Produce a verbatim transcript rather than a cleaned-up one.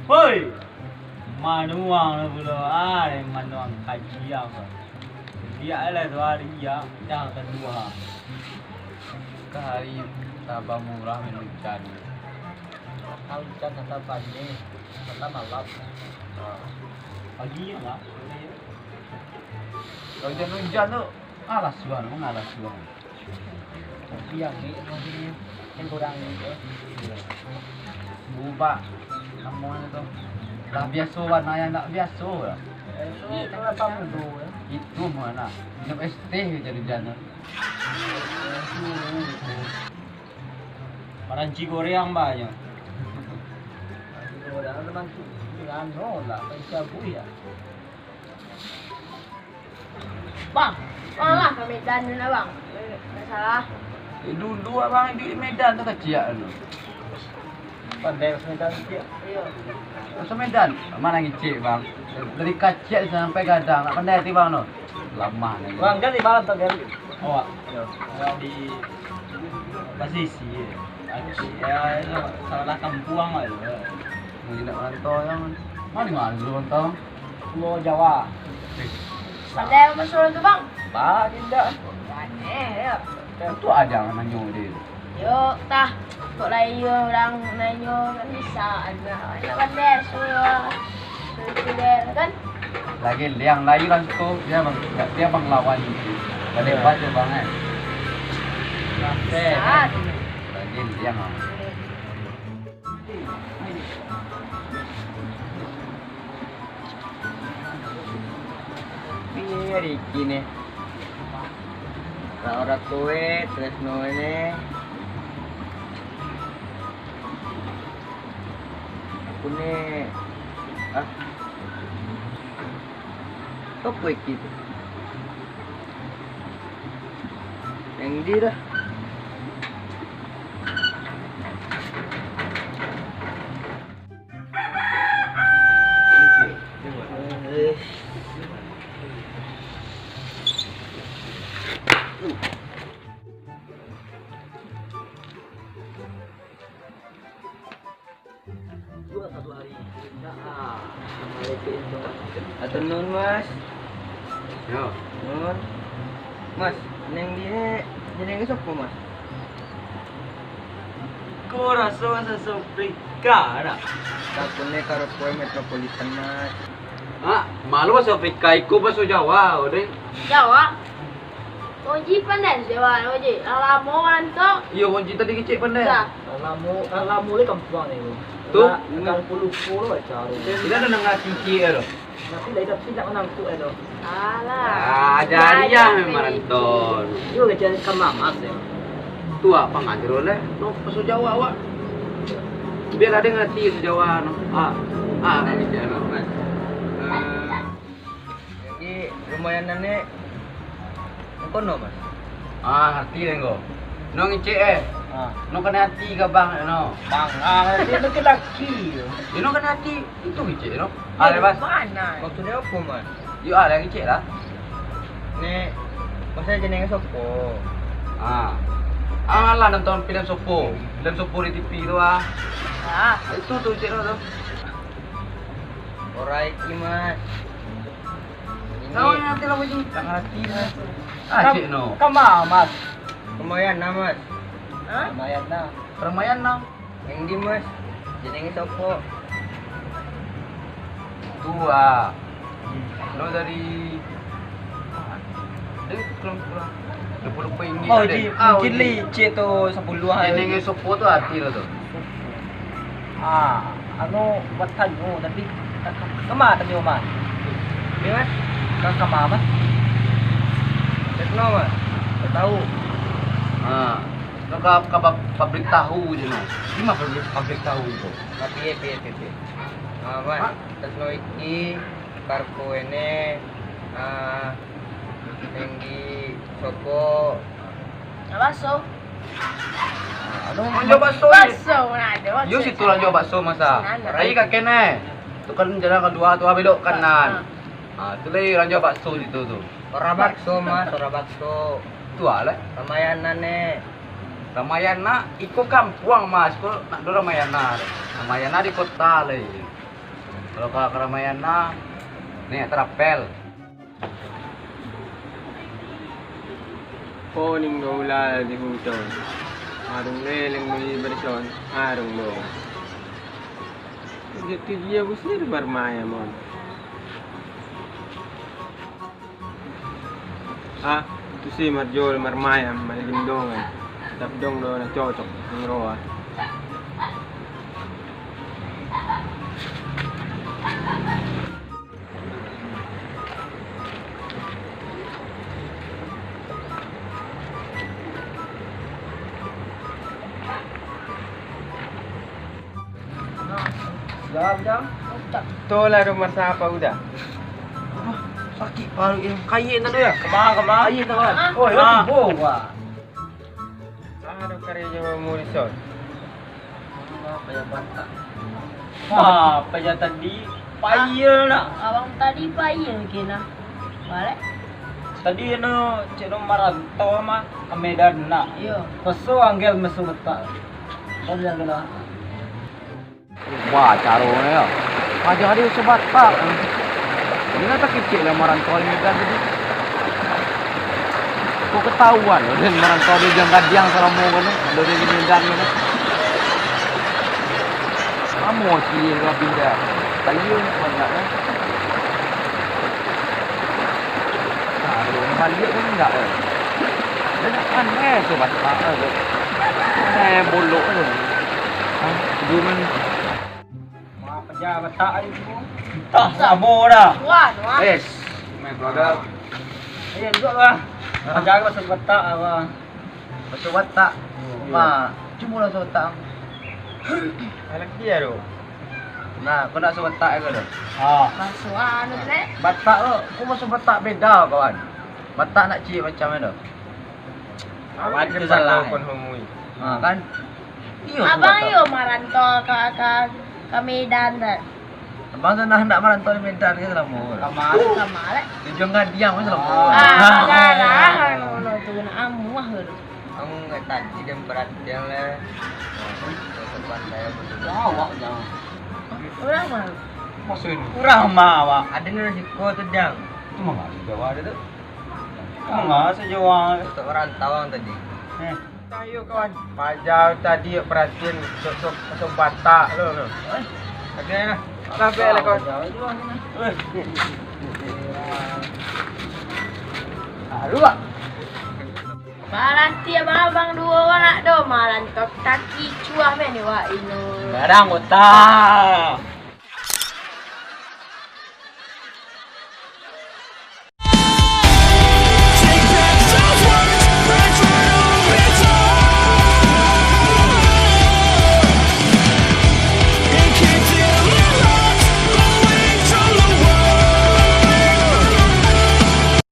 Hoi! Manuang lo pulo, ai, manuang kaciang. Biak lah tu hari, ya. Dah kedua. Ka hari tabang murah main hujan. Ka hujan, ka tabang ni. Malam, malam. Ah. Pagi ya, Mak? Kalau hujan-hujan tu, alas suah, memang alas suah. Tapi yang ni, yang kurang ni, eh. Bubak, namonyo tu. Lah biaso warna yang ndak biaso lah. Itu lah pamudo, eh. Itu mana? Minum es teh jadi hujan tu. Maranci goreng banyak. Maranci goreng, maranci goreng, anu lah, maranci abu ya. Bang, bang lah ka Medan tu nah, Bang. Ndak salah. Eh, dulu abang iduik di Medan tu kaciak tu. Pandai bahasa Medan kaciak? Iyo. Bahasa Medan, ma nan ngicek, Bang? Dari kaciak sampai gadang, ndak pandai ati bang tu. Lamah nan. Bang, kan di malam tu, kan? Awak? Iyo. Awak di pasisi, ya. Aci, ya, itu salah kampuang lah tu. Mau indak rantau, Bang. Ma nan malu rantau? Pulau Jawa. Pandai bahasa urang tu, Bang? Bah, indak. Aneh, ya. Tu aja nanyo dia. Yo, tah. Kok lai urang nanyo, kan bisa anak. Anak pandai, suruh, suruh kuliah, kan? Lagi liang lai urang tu, dia bang, dia bang lawan itu. Pandai baca, Bang, eh. Bisa. Lagi liang, ah. Iyo, Riki ni. Lah ora tuwek, Tresno ni. Aku ni, ah. Sopo Riki tu? Yang di dah. Atur nuhun, Mas. Yo. Nuhun. Mas, neng di, di neng sopo, Mas? Ko raso bahasa Afrika, dak? Takun ne karaoke Metropolitan, Mas. Ah, malu bahasa Afrika, iko bahasa Jawa, deh. Jawa? Oji pandai Jawa, Oji. Lah lamo kan tu? Iyo, Oji tadi kecek pandai. Dah. Lah lamo, lah lamo le kampuang ni. Tu? Lah, kampuang lupo lo baca tu. Tidak ada nang ngerti kecek lo. Tapi lah, tapi tidak menangkuk, eh, tu. Alah. Ah, jariah memang Anton. Yo, kecek kama mas, ya. Tu apa ngajar oleh? No, pasu Jawa awak. Biar ada ngerti pasu Jawa, no. Ah, ah, ini dia, no. Eh, jadi lumayan aneh. Kono, Mas. Ah, ngerti deh, ko. No ngecek, eh. Ah. No kena hati ka bang, no. Bang, ah, dia laki-laki. Yo, no kena hati. Itu ngecek, no. Ah, bebas. Mana? Maksudnya apa, Mas? Yo, ah, yang ngecek lah. Nek, maksudnya jenenge sopo? Ah. Ah, lah nonton film sopo. Film sopo di T V tu, ah. Ah. Itu tu, cek no tu. Ora iki, Mas. Ini. Kau yang nanti lah, Mas. Tak ngerti, Mas. Ah, cek no. Kama, Mas. Lumayan nah, Mas. Hah? Lumayan nah. Lumayan nah. Yang di, Mas. Jenenge sopo? Tua. No dari, ah, dari kurang-kurang dua puluh ringgit. Oh, deh. Di, ah, mungkin di. Li, cek tu sepuluh hari. Jenenge sopo tu hati lo tu. Ah, anu, buat tanyo, tapi ka, ka, kama tanyo, Mas? Ini, Mas? Ka, kama, Mas? Tekno, Mas? Ka tahu. Ah, no ka, ka pab-, pabrik tahu je, no. Di ma pabrik, pabrik tahu tu? Tapi, eh, pi, pi, pi. Ah, Mas, tekno iki, karko ini, ah, yang di sopo. Nah, baso. Anu, urang jual bakso, eh. Bakso mana ada, bakso. Yo, situ urang jual bakso, masa. Sinan. Rai kakek, eh. Tu kan jalan kedua tu, ah, belok kanan. Ah, ah. Ah, tu lai urang jual bakso situ tu. Ora bakso, Mas, ora bakso. Tu ah, lah. Ramayana, eh. Ramayana, iko kampuang, Mas. Ko nak do Ramayana. Ramayana di kota lai. Kalau ka karamaian nah, naiak tarapel. Poning do ulal di hutan, arung leleng di barison, arung do. Jadi dia busir barmain, mon. Ah, tu si Marjo marmayam, malindong kan. Tapi dong do nak cocok, nang roa. Jam, jam. Tolah rumah siapa udah? Sakik paruik yang kayek tadi ya? Kemana, kemana? Kayek tadi. Oh, ya, tibo, wah. Ado karjo mamulisan. Apa ya, Batak? Wah, apa ya tadi? Payah nak. Abang tadi payah kena. Balik. Tadi no cek no marantau mah ke Medan nak. Iyo. Peso anggel meso Batak. Kau bilang kena. Wah, caronyo yo. Aja ado sabatak. Iko takicik lah marantau di Medan tadi. Kok ketahuan den marantau di Ujung Gadiang salamo ko, ado di Medan ko. Samo si ka pindah. Kayu banyak kan. Nah, baliak kan enggak, eh. Dia nak aneh tu, Batak, eh, tu. Eh, bolok tu. Hah? Dia main. Wah, peja Batak aja tu. Entah, samo dah. Wah, wah. Eh, main keluarga. Eh, duduk lah. Peja bahasa Batak apa? Baso Batak. Iyo. Ma, cubolah baso Batak. Anak dia tu. Nah, kau nak baso Batak ko tu? Ah. Baso anu tu, Lek? Batak tu, kau baso Batak beda, kawan. Batak nak ciek macam mana? Awak tu salah, eh. Ha, kan? Iyo, Abang Batak. Iyo marantau ka, ka, ka Medan tu. Abang tu nak, nak marantau di Medan kan selama? Kamari. Kamari. Di Ujung Gadiang kan selama? Ah, salah. Anu tu nak amuah tu. Ang nggak tadi dia perhatian lah. Sopan saya betul. Awak jangan. Urang ma? Maksud ini? Urang ma awak? Ada ni resiko tu, Jang. Itu mah nggak ada jawab ada tu. Manga sajo wang. Untuk merantau wang tadi. Eh. Ayo kawan, paja tadi yo perhatian sok-sok, sok Batak lo, lo. Eh, oke lah. Lah, be lah, kawan. Eh. Aduh, Pak. Baranti abang-abang duo anak do marantok taki cuah men ni, wak ino. Barang kota.